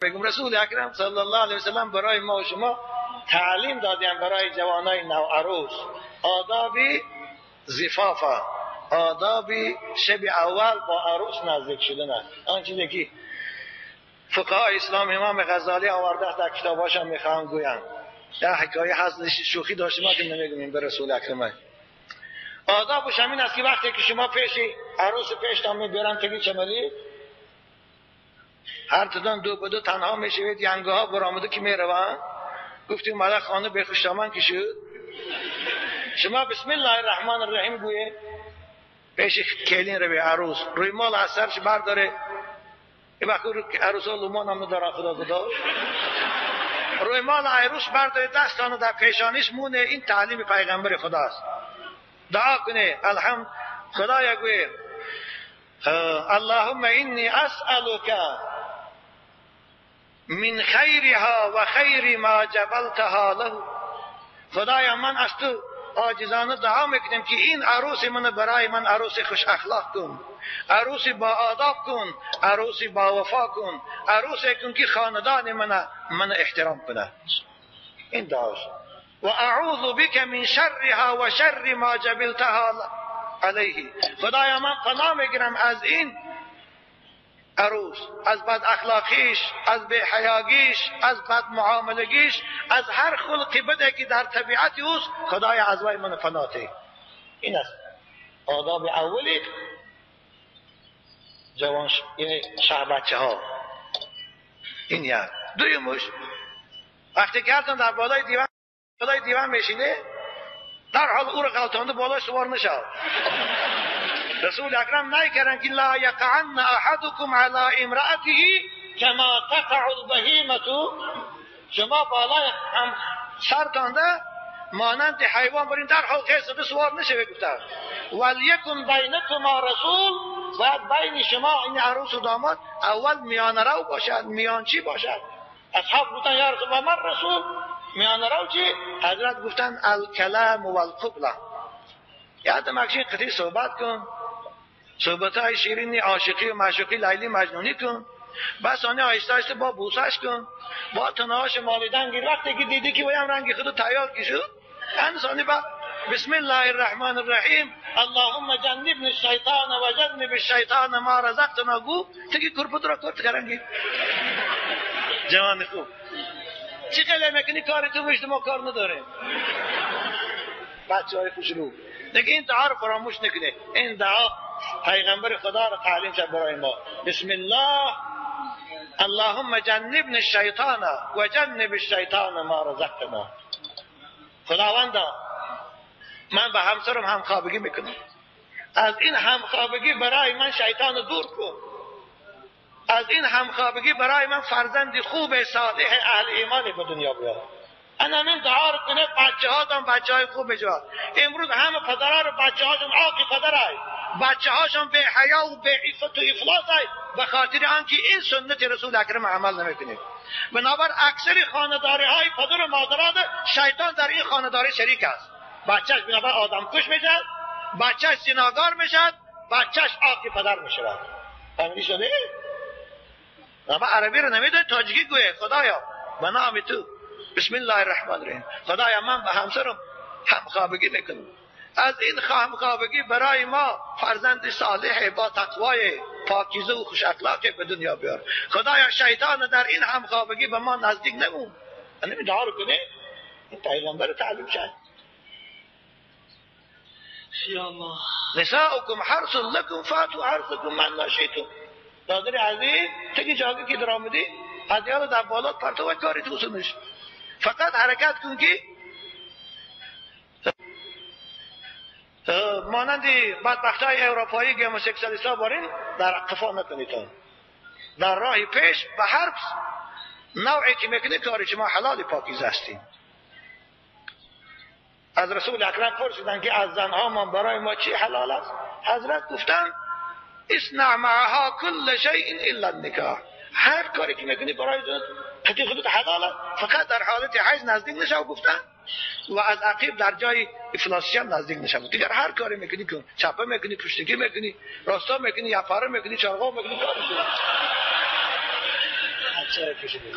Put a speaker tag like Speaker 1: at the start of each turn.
Speaker 1: میگم رسول اکرم صلی الله علیه و سلم برای ما و شما تعلیم دادیم، برای جوانای نوعروس آداب زفاف، آداب شب اول با عروس نزدیک شدن است. آن چیزی که فقهای اسلام امام غزالی آورده است در کتاباش هم میخوام گویم. در حکایه هست شوخی داشتیم ما که نمیگیم به رسول اکرم. آدابش همین است که وقتی که شما پیش عروس پیشتان میبرن تگی چملی هر تدان دو به دو تنها میشوید، ینگه ها برآمده که میروند. گفتیم مالا خانه به خوشدامن که شد، شما بسم الله الرحمن الرحیم گویه پیش کلین رو به عروس روی مال از سرش برداره. این وقت عروس ها لومان هم نداره، خدا خدا روی مال عروس برداره، دستانو در پیشانیش مونه. این تعلیم پیغمبر خداست. دعا کنه الحمد خدایا گویه اللهم انی اسألک من خیرها و خیر ما جبلتها له. خدایا من از تو عاجزانه دعا میکنم که این عروس من برای من عروس خوش اخلاق کن، عروس با آداب کن، عروس با وفا کن، عروس کن که خاندان من احترام کنه. این دعاست. و اعوذ بک من شرها و شر ما جبلتها علیه. خدایا من پناه میگیرم از این عروس، از بد اخلاقیش، از بی‌حیاگیش، از بد معاملگیش، از هر خلقی بده که در طبیعت اوست. خدایا از وی من پناه ده. این است آداب اولی جوان یعنی شهر بچه ها. این یک. دویمش وقتی که هرتان در بالای دیوان میشینه، در حال او را غلطانده بالای سوار نشد. رسول اکرم نکردن که لا یقعن احدکم علی امرأته کما تقع البهیمة. شما بالای هم سرتانده مانند حیوان برین در حال خیز سوار نشوید. گفتن ولیکن بینکما رسول، باید بین شما این عروس و داماد اول میانه رو باشد، میانچی باشد. اصحاب گفتن یا رسول الله من رسول، میانه رو چی؟ حضرت گفتن الکلام والقبله. یادم اکشین قطعی صحبت کن، صحبت های شیرینی عاشقی و معشوقی لیلی مجنونی کن، بس آنه آهسته آهسته با بوسش کن، با تنهاش مالیدن گیر. وقتی که دیدی که ویم رنگ خودو تیار کشد، انسانی با بسم الله الرحمن الرحیم اللهم جنبنی الشیطان و جنب الشیطان ما رزقتنا گو تگی کرپت را کرد کرنگی. جوان خوب چی خیلی میکنی کاری تو مشت ما کار نداریم. بچه های خوشرو دیگه این دعا رو فراموش نکنه. این دعا پیغمبر خدا رو تعلیم شد برای ما. بسم الله اللهم جنبنی الشیطان و جنب الشیطان ما رزقتنا. خداوندا من به همسرم همخوابگی میکنم، از این همخوابگی برای من شیطان رو دور کن، از این همخوابگی برای من فرزند خوب صالح اهل ایمانی به دنیا بیار. انا من دعا رو کنه بچه هاتون بچه های خوب بجواد. امروز همه پدرها رو بچه هاشون عاقی پدرای، بچه هاشون به حیا و به عفت و افلاس های، به خاطر آنکه این سنت رسول اکرم عمل نمیکنه. بنابر اکثر خانه‌داری های پدر و مادران شیطان در این خانه‌داری شریک است. بچهش بنابر آدم کش میشد، بچهش زناکار میشد، بچهش عاقی پدر میشود. فهمیدی شده؟ اما عربی رو نمیدونی تاجیکی گویه. خدایا به نام تو بسم الله الرحمن الرحیم، خدایا من به همسرم همخوابگی میکنم، از این همخوابگی برای ما فرزند صالح با تقوای پاکیزه و خوش اخلاق به دنیا بیار. خدایا شیطان در این همخوابگی به ما نزدیک نمون. این دعا رو کنه، این پیغمبر تعلیم شد.
Speaker 2: یا الله
Speaker 1: نساؤکم حرث لکم فاتوا حرثکم من شئتم. برادر عزیز تگی جاگه که در آمدی از یاد در بالات پرتو و کاری تو سنش، فقط حرکت کن که مانند بدبختای اروپایی گموسکسوالیست ها بارین در قفا نکنید، در راه پیش به هر نوعی که میکنی کاری شما حلال پاکیزه هستید. از رسول اکرم پرسیدن که از زنها ما برای ما چی حلال است؟ حضرت گفتن اصنع معها کل شیء الا النکاح. هر کاری که میکنی برای قطعی خودت حلال است، فقط در حالت حیض نزدیک نشو گفتن، و از عقیب در جای افلاسی هم نزدیک نشو. دیگر هر کاری میکنی کن، چپه میکنی، پشتگی میکنی، راستا میکنی، یپاره میکنی، چارقا میکنی، کاری. سر کشیده.